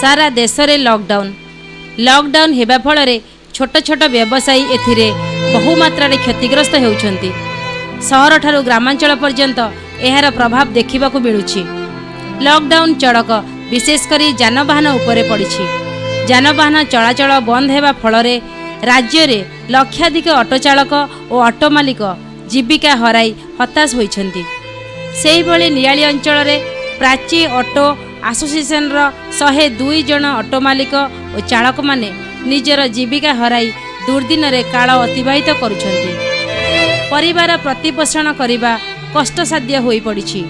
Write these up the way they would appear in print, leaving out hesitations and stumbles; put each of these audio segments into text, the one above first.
ସାରା ଦେଶରେ lockdown. Lockdown ହେବା ଫଳରେ ଛୋଟ ଛୋଟ ବ୍ୟବସାୟୀ ଏଥିରେ ବହୁମାତ୍ରାରେ କ୍ଷତିଗ୍ରସ୍ତ ହେଉଛନ୍ତି। ସହରଠାରୁ ଗ୍ରାମାଞ୍ଚଳ ପର୍ଯ୍ୟନ୍ତ ଏହାର ପ୍ରଭାବ ଦେଖିବାକୁ ମିଳୁଛି। ଲକଡାଉନ୍ ଚଡ଼କ ବିଶେଷ କରି ଯାନବାହନ ଉପରେ ପଡ଼ିଛି। ଯାନବାହନ ଚଳାଚଳ ବନ୍ଦ ହେବା ଫଳରେ ରାଜ୍ୟରେ ଲକ୍ଷାଧିକ ଅଟୋ ଚାଳକ ଓ ଅଟୋ ମାଲିକ ଜୀବିକା ହରାଇ ହତାଶ ହୋଇଛନ୍ତି। ସେହିଭଳି ନିଆଳି ଅଞ୍ଚଳରେ ପ୍ରାଚୀ ଅଟୋ ଆସୋସିଏସନର 102 ଜଣ ଅଟୋ ମାଲିକ ଓ ଚାଳକମାନେ ନିଜର ଜୀବିକା ହରାଇ ଦୁର୍ଦିନରେ କାଳ ଅତିବାହିତ କରୁଛନ୍ତି। ପରିବାର ପ୍ରତିପୋଷଣ କରିବା କଷ୍ଟସାଧ୍ୟ ହୋଇପଡ଼ିଛି।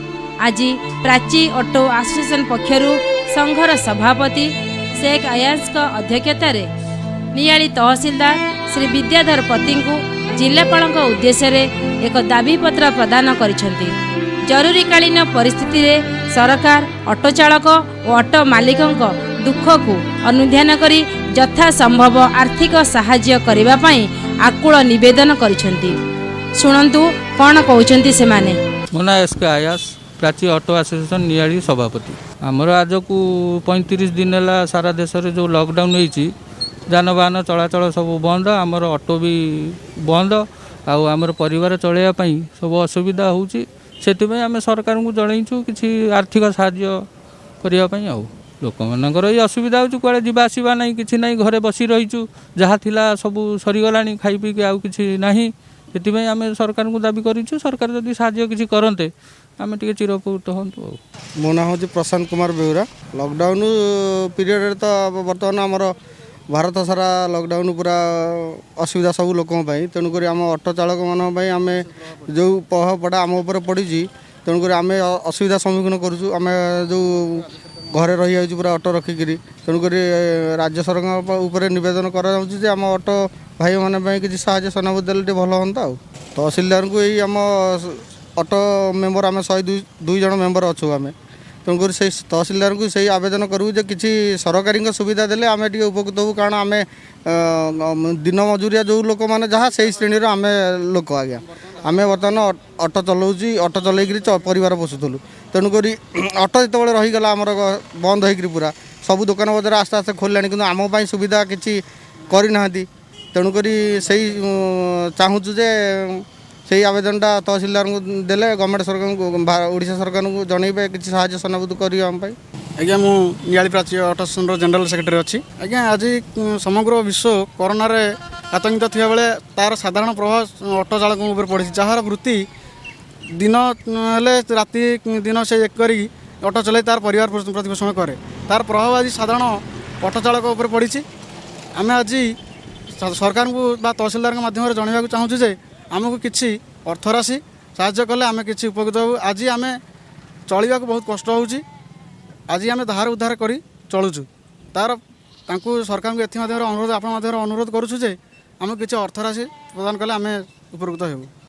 ଆଜି ପ୍ରାଚୀ ଅଟୋ ଆସୋସିଏସନ ପକ୍ଷରୁ ସଂଘର ସଭାପତି ଶେଖ୍ ଆୟାସଙ୍କ ଅଧ୍ୟକ୍ଷତାରେ ନିଆଳି ତହସିଲଦାର ଶ୍ରୀ ବିଦ୍ୟାଧର ପତିଙ୍କୁ ଜିଲ୍ଲାପାଳଙ୍କ ଉଦ୍ଦେଶ୍ୟରେ ଏକ ଦାବିପତ୍ର ପ୍ରଦାନ କରିଛନ୍ତି। ଜରୁରୀକାଳୀନ ପରିସ୍ଥିତିରେ ସରକାର ଅଟୋ ଚାଳକ ଓ ଅଟୋ ମାଲିକଙ୍କ ଦୁଃଖକୁ ଅନୁଧ୍ୟାନ କରି ଯଥାସମ୍ଭବ ଆର୍ଥିକ ସାହାଯ୍ୟ କରିବା ପାଇଁ ଆକୁଳ ନିବେଦନ କରିଛନ୍ତି। ଶୁଣନ୍ତୁ କ'ଣ କହୁଛନ୍ତି ସେମାନେ। ମୋ ନାଁ ଏସ୍ କେ ଆୟାସ, ପ୍ରାଚୀ ଅଟୋ ଆସୋସିଏସନ୍ ନିଆଳି ସଭାପତି। ଆମର ଆଜକୁ 35 ଦିନ ହେଲା ସାରା ଦେଶରେ ଯେଉଁ ଲକଡାଉନ୍ ହେଇଛି, ଯାନବାହନ ଚଳାଚଳ ସବୁ ବନ୍ଦ, ଆମର ଅଟୋ ବି ବନ୍ଦ। ଆଉ ଆମର ପରିବାର ଚଳାଇବା ପାଇଁ ସବୁ ଅସୁବିଧା ହେଉଛି। ସେଥିପାଇଁ ଆମେ ସରକାରଙ୍କୁ ଜଣେଇଛୁ କିଛି ଆର୍ଥିକ ସାହାଯ୍ୟ କରିବା ପାଇଁ। ଆଉ ଲୋକମାନଙ୍କର ଏଇ ଅସୁବିଧା ହେଉଛି, କୁଆଡ଼େ ଯିବା ଆସିବା ନାହିଁ, କିଛି ନାହିଁ, ଘରେ ବସି ରହିଛୁ। ଯାହା ଥିଲା ସବୁ ସରିଗଲାଣି, ଖାଇ ପିଇକି ଆଉ କିଛି ନାହିଁ। ସେଥିପାଇଁ ଆମେ ସରକାରଙ୍କୁ ଦାବି କରିଛୁ, ସରକାର ଯଦି ସାହାଯ୍ୟ କିଛି କରନ୍ତେ ଆମେ ଟିକେ ଚିରଉପକୃତ ହୁଅନ୍ତୁ। ଆଉ ମୋ ନାଁ ହେଉଛି ପ୍ରଶାନ୍ତ କୁମାର ବେଉରା। ଲକଡାଉନ୍ ପିରିୟଡ଼ରେ ତ ବର୍ତ୍ତମାନ ଆମର ଭାରତ ସାରା ଲକଡାଉନ୍, ପୁରା ଅସୁବିଧା ସବୁ ଲୋକଙ୍କ ପାଇଁ। ତେଣୁକରି ଆମ ଅଟୋ ଚାଳକମାନଙ୍କ ପାଇଁ ଆମେ ଯେଉଁ ପ୍ରଭାବଟା ଆମ ଉପରେ ପଡ଼ିଛି, ତେଣୁକରି ଆମେ ଅସୁବିଧା ସମ୍ମୁଖୀନ କରୁଛୁ। ଆମେ ଯେଉଁ ଘରେ ରହିଯାଉଛୁ ପୁରା ଅଟୋ ରଖିକିରି। ତେଣୁକରି ରାଜ୍ୟ ସରକାରଙ୍କ ଉପରେ ନିବେଦନ କରାଯାଉଛି ଯେ ଆମ ଅଟୋ ଭାଇମାନଙ୍କ ପାଇଁ କିଛି ସାହାଯ୍ୟ ସହାନୁଭୂତି ଦେଲେ ଟିକେ ଭଲ ହୁଅନ୍ତା। ଆଉ ତହସିଲଦାରଙ୍କୁ ଏଇ ଆମ ଅଟୋ ମେମ୍ବର, ଆମେ 102 ଜଣ ମେମ୍ବର ଅଛୁ ଆମେ। ତେଣୁକରି ସେଇ ତହସିଲଦାରଙ୍କୁ ସେଇ ଆବେଦନ କରିବୁ ଯେ କିଛି ସରକାରୀଙ୍କ ସୁବିଧା ଦେଲେ ଆମେ ଟିକେ ଉପକୃତ ହେବୁ। କାରଣ ଆମେ ଦିନ ମଜୁରିଆ ଯେଉଁ ଲୋକମାନେ ଯାହା ସେଇ ଶ୍ରେଣୀର ଆମେ ଲୋକ ଆଜ୍ଞା। ଆମେ ବର୍ତ୍ତମାନ ଅଟୋ ଚଲାଉଛି, ଅଟୋ ଚଲେଇକିରି ପରିବାର ପୋଷୁଥିଲୁ। ତେଣୁକରି ଅଟୋ ଯେତେବେଳେ ରହିଗଲା ଆମର ବନ୍ଦ ହେଇକିରି ପୁରା, ସବୁ ଦୋକାନ ବଜାର ଆସ୍ତେ ଆସ୍ତେ ଖୋଲିଲାଣି, କିନ୍ତୁ ଆମ ପାଇଁ ସୁବିଧା କିଛି କରିନାହାନ୍ତି। ତେଣୁକରି ସେଇ ଚାହୁଁଛୁ ଯେ ସେଇ ଆବେଦନଟା ତହସିଲଦାରଙ୍କୁ ଦେଲେ ଗଭର୍ଣ୍ଣମେଣ୍ଟ ସରକାରଙ୍କୁ, ଓଡ଼ିଶା ସରକାରଙ୍କୁ ଜଣେଇବେ, କିଛି ସାହାଯ୍ୟ ସହାନୁଭୂତି କରିବେ ଆମ ପାଇଁ। ଆଜ୍ଞା, ମୁଁ ନିଆଳି ପ୍ରାଚୀ ଅଟୋ ଆସୋସିଏସନର ଜେନେରାଲ ସେକ୍ରେଟାରୀ ଅଛି। ଆଜ୍ଞା, ଆଜି ସମଗ୍ର ବିଶ୍ୱ କରୋନାରେ ଆତଙ୍କିତ ଥିବାବେଳେ ତା'ର ସାଧାରଣ ପ୍ରଭାବ ଅଟୋ ଚାଳକଙ୍କ ଉପରେ ପଡ଼ିଛି, ଯାହାର ବୃତ୍ତି ଦିନ ହେଲେ ରାତି ଦିନ ସେ ଏକ କରିକି ଅଟୋ ଚଲାଇ ତା'ର ପରିବାର ପ୍ରତିପୋଷଣ କରେ। ତା'ର ପ୍ରଭାବ ଆଜି ସାଧାରଣ ଅଟୋ ଚାଳକ ଉପରେ ପଡ଼ିଛି। ଆମେ ଆଜି ସରକାରଙ୍କୁ ବା ତହସିଲଦାରଙ୍କ ମାଧ୍ୟମରେ ଜଣାଇବାକୁ ଚାହୁଁଛୁ ଯେ ଆମକୁ କିଛି ଅର୍ଥରାଶି ସାହାଯ୍ୟ କଲେ ଆମେ କିଛି ଉପକୃତ ହେବୁ। ଆଜି ଆମେ ଚଳିବାକୁ ବହୁତ କଷ୍ଟ ହେଉଛି। ଆଜି ଆମେ ଧାର ଉଦ୍ଧାର କରି ଚଳୁଛୁ। ତା'ର ତାଙ୍କୁ ସରକାରଙ୍କୁ ଏଥି ମାଧ୍ୟମରେ ଅନୁରୋଧ, ଆପଣ ମାଧ୍ୟମରେ ଅନୁରୋଧ କରୁଛୁ ଯେ ଆମକୁ କିଛି ଅର୍ଥରାଶି ପ୍ରଦାନ କଲେ ଆମେ ଉପକୃତ ହେବୁ।